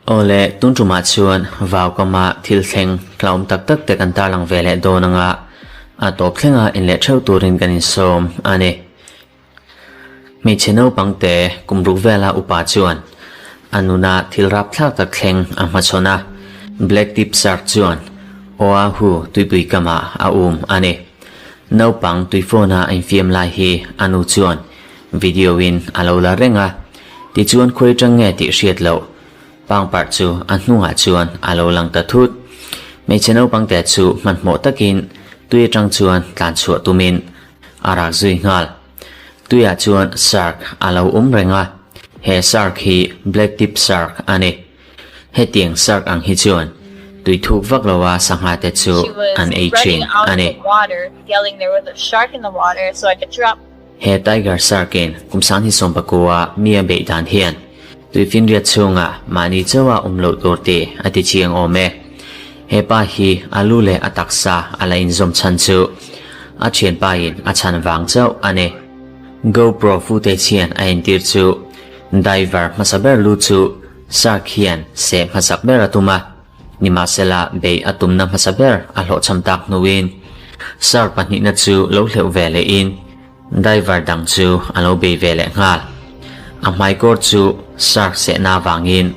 Awle, tun tumah chuan vau kama thil thleng hlauhawm tak tak te kan tarlang ve leh dawn anga a tawp thlenga inleh theuh turin kan insawm a ni. Hmeichhe naupang te kum ruk vela upa chuan a nuna thil rapthlak tak thleng a hmachhawn a, Black Tip Shark chuan Oahu tuipui kamah a um a ni. Naupang tuifawn-a a infiam lai hi a nu chuan video in a lo la reng a, tichuan khawi atang nge tih hriat loh pangparh chu a hnungah chuan a lo lang ta thut. Hmeichhe naupang te chu hmanhmawh takin tui atang chuan tlan chhuah tumin a rak zui nghal. Tuiah chuan shark a lo awm reng a, he shark hi black tip shark a ni. Hetiang shark ang hi chuan tui thuk vak loa sangha te chu an ei thin a ni. He tiger shark in kum sanghi sawmpakua mi a beih dan hian tuifinriat chhungah mahni chauha awm loh tur tih a ti chiang awm e. He pa hi a lu leh a taksa a la inzawm chhan chu a thianpa in a chhan vang chauh a ni. GoPro footage hian a entir chu diver hmasa ber lu chu shark hian seh hmasak ber a tum a, nimahsela beih a tumna hmasa ber a hlawhchham tak hnuin shark pahnihna chu lo hleuh ve lehin Diver dang chu a lo bei ve leh nghal. A hmaikawr chu shark sehna avangin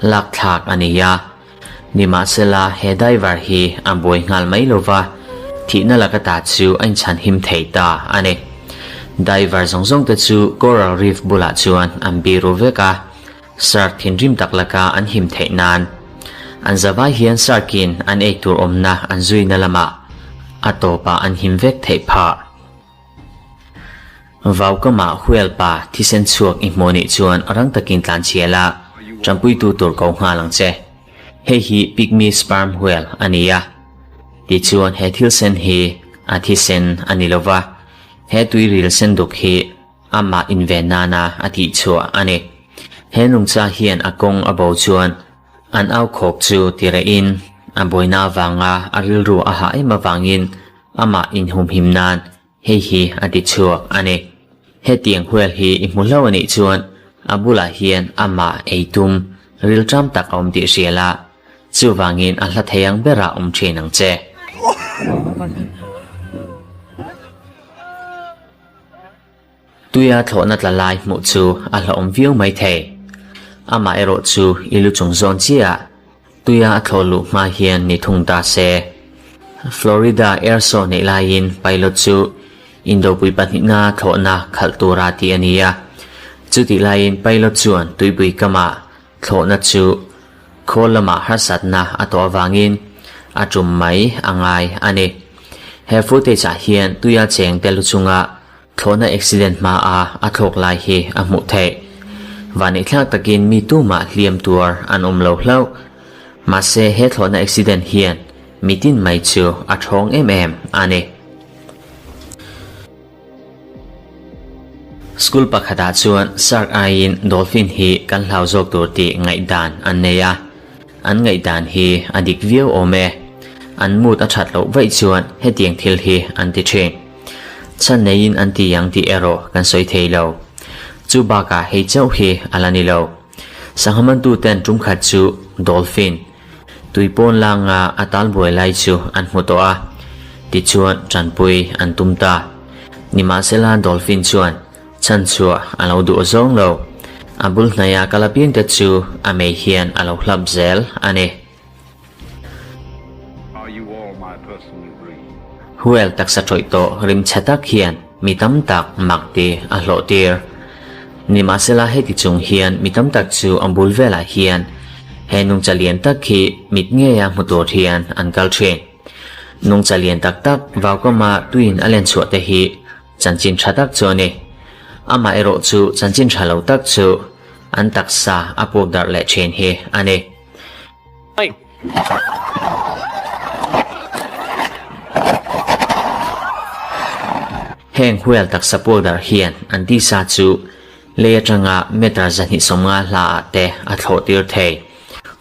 lak thlak a ni a. Nimahsela he diver hi a buai nghal mai lova, thihna laka ta chu a inchhan him thei ta a ni. Diver zawng zawng te chu coral reef bulah chuan an biru vek a, shark thinrim tak laka an him theih nan. An zavai hian shark in an eitur awmna an zuina lamah a tawpah an him vek theih phah. Vaukamah huel pa thisen chhuak i hmuh nih chuan rang takin tlan chhial a, tanpuitu tur ko nghal ang che. Hei hi pygmy sperm whale a ni a. Tichuan he thil sen hi a thisen a ni lova, he tuiril sen duk hi amah inven nana a tihchhuah a ni. He nungcha hian a kawng a bo chuan an au khawk chu tirehin a buaina avanga a rilru a hah em avangin Amah inhumhim nan hei hi a ti chhuak a ni. Hetiang huel hi i hmu hlo a nih chuan a bulah hian amah ei tum rilṭam tak a awm tih hria la, chuvangin a hla thei ang berah awm ṭhin ang che. Tuia thlawhna tla lai hmuh chu a hlauhawm viau mai thei. Amah erawh chu i lu chung zawn chiah tuia a thlawh luh hma hian ni thung ta se. Florida Air Show neih laiin pilot chu indopui pahnihna thlawhna khalh tura tih a ni a. Chutih laiin pilot chuan tuipui kamah thlawhna chu khawl lamah harsatna a tawh avangin a tum mai a ngai a ni. He footage ah hian tuia cheng te lu chunga Thlawhna accident hma a a thlawk lai hi a hmuh theih. Vaneihthlak takin mi tumah hliam tuar an awm lo hlauh. Mahse he thlawhna accident hian mitin mai chu a thawng em em a ni. School pakhatah chuan shark aiin dolphin hi kan hlau zawk tur tih ngaihdan an nei a. An ngaihdan hi a dik viau awm e. An mood a that loh vaih chuan hetiang thil hi an ti thin. Chhan neiin an ti ang tih erawh kan sawi thei lo. Chu bakah hei chauh hi a la ni lo. Sangha mantuten tum khat chu dolphin, tui pawn langa a tal buai lai chu an hmu tawh a, tichuan tanpui an tum ta. Nimahsela dolphin chuan chhan chhuah a lo duh zawng lo. A bul hnaia kal apiangte chu a mei hian a lo hlap zel a ni. Huel taksa tawih tawh rim chhe tak hian mi tam tak mak ti a hlawh tir. Nimahsela heti chung hian mi tam tak chu a bul velah hian he nungcha lian tak hi mit ngeia hmu tur hian an kal thin. Nungcha lian tak tak vaukama tuiin a len chhuah te hi chanchin tha tak chu a ni. Amaherawh chu chanchin tha lo tak chu an taksa a puk darh leh thin hi a ni. Heng huel taksa powder hian an tisa chu lei atanga meter 250 hla ah te a thlawh tir thei.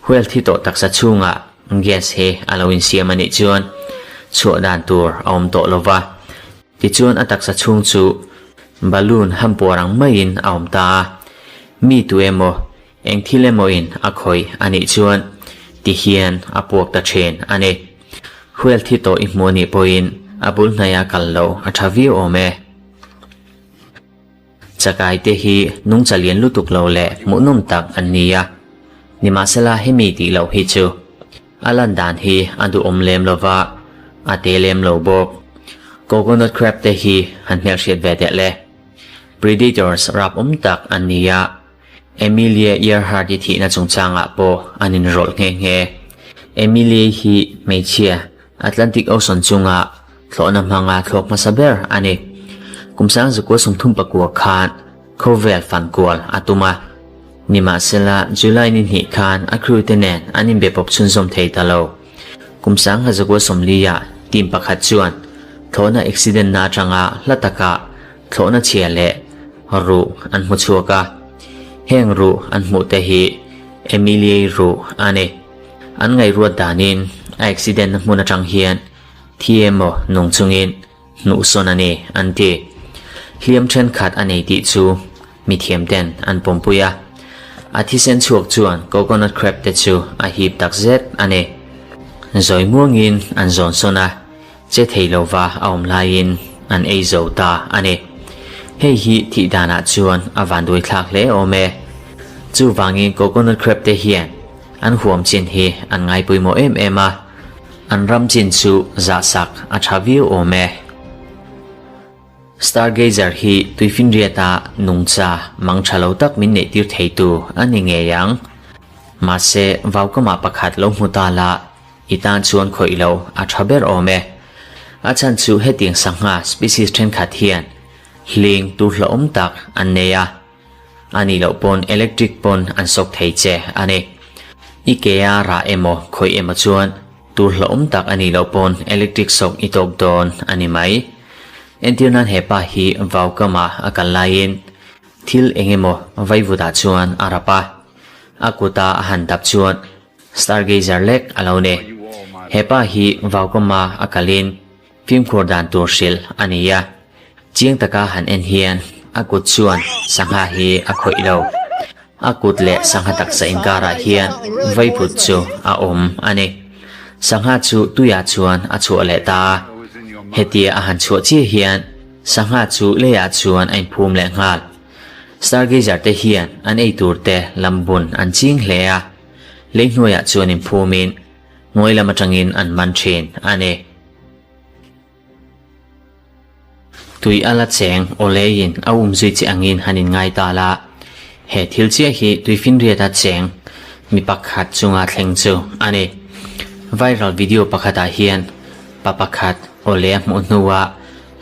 Huel thi tawh taksa chhungah gas hi a lo insiam a nih chuan chhuah dan tur a awm tawh lova. Tichuan a taksa chhung chu balloon hampuar ang maiin a awm ta a. Mi tu emaw, eng thil emaw in a khawih a nih chuan ti hian a puak ta thin a ni. Whale thi tawh i hmuh a nih pawhin a bul hnaia kal loh a tha viau awm e. Chakai te hi nungcha lian lutuk lo leh hmuhnawm tak an ni a, nimahsela hemi tih loh hi chu a lan dan hi a duhawm lem lo va, a te lem lo bawk. Coconut crab te hi han hmelhriat ve teh le. Predators rap awm tak an ni a, Emilia Earhart-i thihna chungchangah pawh an inrawlh nghe nghe. Emilia hi hmeichhia Atlantic Ocean chunga thlawhna hmanga thlawk hmasa ber a ni. Kum sangzakua 39 khan khawvel fankual a tum a. Nimahsela, July ni hnih khan a crew te nen an inbe pawp chhunzawm thei ta lo. Kum sangzakua 40 ah team pakhat chuan thlawhna accident na atanga hla taka thlawhna chhia leh ruh an hmu chhuak a. Heng ruh an hmuh te hi Emilia-i ruh a ni. An ngaihruat danin a accident na hmun atang hian thi emaw nung chungin hnuhsawn a ni an ti. Hliam thenkhat a nei tih chu mithiam ten an pawmpui a. A thisen chhuak chuan coconut crab te chu a hip tak zet a ni. Zawi muangin an zawn sawn a, che thei lova a awm laiin an ei zo ta a ni. Hei hi thih danah chuan a vanduai thlak hle awm e. Chuvangin coconut crab te hian An huam chin hi an ngai pawimawh em em a, an ram chin chu zahsak a tha viau awm e. Stargazer hi tuifinriata nungcha mang tha lo tak min neih tir theitu a ni ngei ang. Mahse, vaukamah pakhat lo hmu ta la, i tan chuan khawih lo a tha ber awm e. A chhan chu hetiang sangha species thenkhat hian hling tur hlauhawm tak an nei a. A nih loh pawn electric pawn an sawk thei che a ni. I ke a rah emaw khawih emaw chuan tur hlauhawm tak a nih loh pawn electric sawk i tawk dawn a ni mai. Entir nan hepa hi vaukama a kal laiin thil eng emaw vaivutah chuan a rap a, a kuta a han dap chuan stargazer lek a lo ni. Hepa hi vaukama a kalin Fimkhur dan tur hrilh a ni a, chiang taka han en hian a kut chuan sangha hi a khawih lo. A kut leh sangha taksa inkarah hian vaivut chu a awm a ni. Sangha chu tuiah chuan a chhuah leh ta a, hetia a han chhuah chiah hian sangha chu leiah chuan a inphum leh nghal. Stargazer te hian an ei tur te lambun an ching hle a, lei hnuaiah chuan inphumin Hnuai lam atangin an man thin a ni. Tui a la cheng awleiin a um zui che angin han inngai ta la. He thil chiah hi tuifinriata cheng mi pakhat chunga thleng chu a ni. Viral video pakhatah hian pa pakhat awlei a hmuh hnuah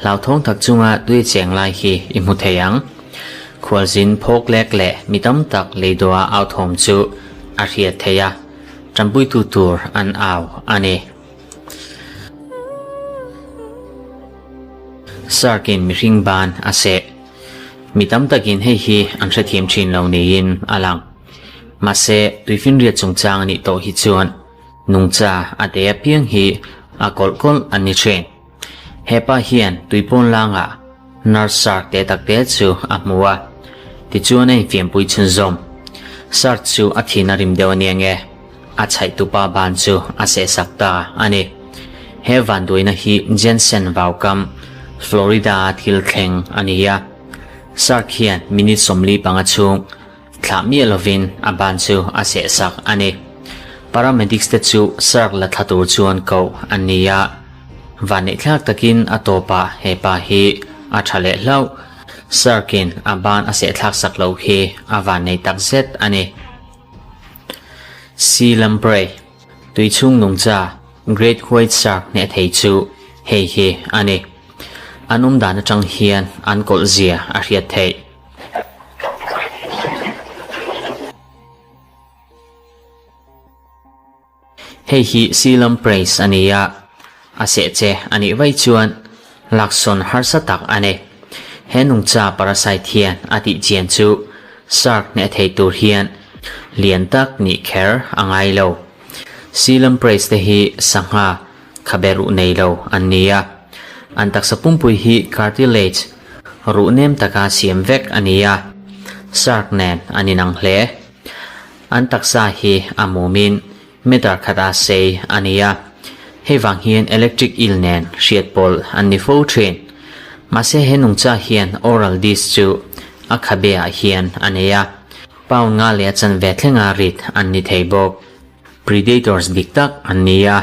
hlauthawng tak chunga tui cheng lai hi i hmu thei ang. Khualzin phawk lek leh mi tam tak leidoa au thawm chu a hriat theih a. Tanpuitu tur an au a ni. Sark-in mihring ban a seh. Mi tam takin hei hi an hrethiam thin lo niin a lang. Mahse, tuifinriat chungchang a nih tawh hi chuan nungcha a te apiang hi a kawlh kawlh an ni thin. Hepa hian tuipawn langah Nurse Sark te tak te chu a hmu a, tichuan a infiampui chhunzawm. Sark chu a thin a rim deuh a nia nge, a chhaihtupa ban chu a sehsak ta a ni. He vanduaina hi Jensen vaukam, Florida-a thil thleng a ni a. Sark hian minute 45 chhung thlah miah lovin a ban chu a sehsak a ni. Paramedics te chu Sark la thla tur chuan koh an ni a. Vanneihthlak takin a tawpah he pa hi a tha leh hlauh. Sark-in a ban a sehthlak sak loh hi a vannei tak zet a ni. Sea lamprey, tui chhung nungcha, Great White Shark hneh thei chu hei hi a ni. An awm dan atang hian an kawlh zia a hriat theih. Hei hi Silam Praise a ni a, a seh che a nih vaih chuan laksawn harsa tak a ni. He nungcha parasite hian a tih chian chu shark hneh thei tur hian lian tak nih kher a ngai lo. Silam Praise te hi sangha khabe ruh nei lo an ni a, an taksa pumpui hi cartilage ruh nem taka siam vek a ni a. Shark nen an inang hle. An taksa hi a mumin meter khata sei a ni a, hei vang hian electric eel nen hriat pawlh an ni fo thin. Mahse he nungcha hian oral disc chu a khabe ah hian a nei a, pound nga leh a chanve thlenga rit an ni thei bawk. Predators dik tak an ni a,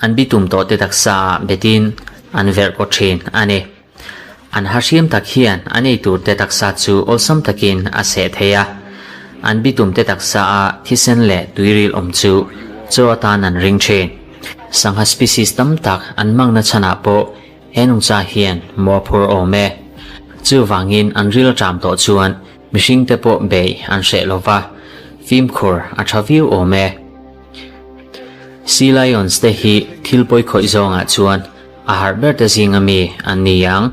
an bitum tawh te taksa ah betin an verh kaw thin a ni. An ha hriam tak hian an ei tur te taksa chu awlsam takin a seh thei a, an bitum te taksa a thisen leh tuiril awm chu chaw atan an ring thin. Sangha species tam tak an hmangna chhanah pawh he nungcha hian muaphur awm e. Chuvangin an ril a ṭam tawh chuan mihring te pawh beih an hreh lo va, fimkhur a ṭha viau awm e. Sea lions te hi thil pawi khawih zawngah chuan A harh ber te zinga mi an ni ang.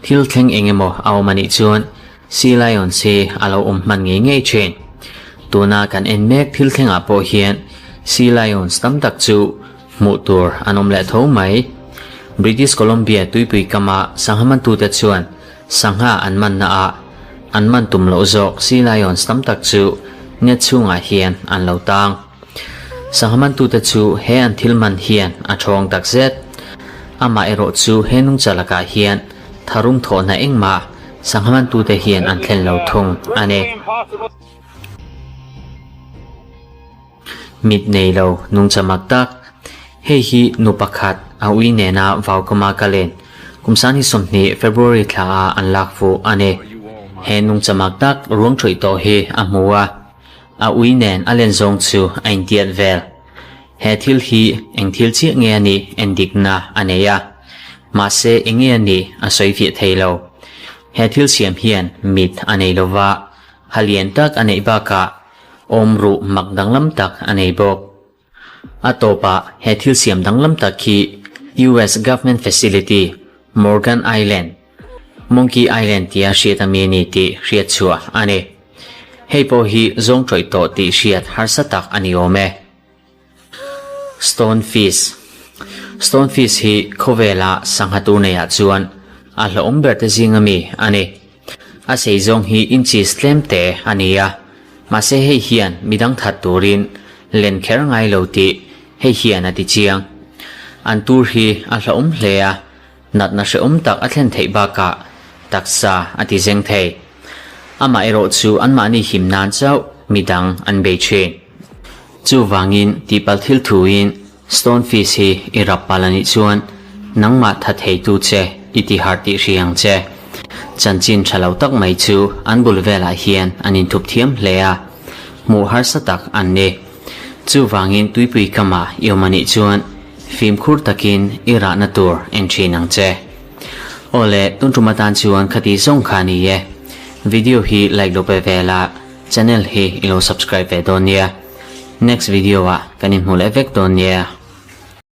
Thil thleng eng emaw a awm a nih chuan Sea Lions hi a lo awm hman ngei ngei thin. Tuna kan en mek thil thlengah pawh hian Sea Lions tam tak chu hmuh tur an awm leh tho mai. British Columbia tuipui kama sangha mantute chuan sangha an manna ah an man tum loh zawk Sea Lions tam tak chu net chhungah hian an lo tang. Sangha mantute chu he an thil man hian a thawng tak zet. Amah erawh chu he nungcha lakah hian tharum thawhna engmah sangha mantute hian an thlen lo thung a ni. Mit nei lo nungcha mak tak. Hei hi nu pakhat a ui nena Vaukama ka len kum sangni 20 February thla ah an lak fuh a ni. He nungcha mak tak ruang thuih tawh hi a hmu a. A ui nen a len zawng chu a intiat vel. He thil hi eng thil chiah nge a nih endikna a nei a. Mahse eng nge a nih a sawi fiah thei lo. He thil siam hian mit a nei lo va, ha lian tak a neih bakah awm ruh mak danglam tak a nei bawk. A tawpah he thil siam danglam tak hi US Government Facility, Morgan Island, Monkey Island tia hriat a mi a ni tih hriat chhuah a ni. Hei pawh hi zawng tawih tawh tih hriat harsa tak a ni awm e. Stone Fish Stone Fish hi khawvela sangha tur neiah chuan a hlauhawm ber te zinga mi a ni. A sei zawng hi inches tlem te a ni a, mahse hei hian midang that turin len kher ngai lo tih hei hian a ti chiang. An tur hi a hlauhawm hle a, natna hrehawm tak a thlen theih bakah taksa a ti zeng thei. Amah erawh chu anmahni him nan chauh midang an bei thin. Chuvangin tihpalh thil thuin Stone fish hi i rap pal anih chuan nangmah tha theitu che i ti harh tih hri ang che. Chanchin tha lo tak mai chu an bul velah hian an inthup thiam hle a, hmuh harsa tak an ni. Chuvangin tuipui kamah i awm anih chuan fimkhur takin i rahna tur en thin ang che. Awle, tun tum atan chuan khati zawng kha a ni e. Video hi like lo pe ve la, channel hi i lo subscribe ve dawn nia. Next video ah kan inhmu leh vek dawn nia.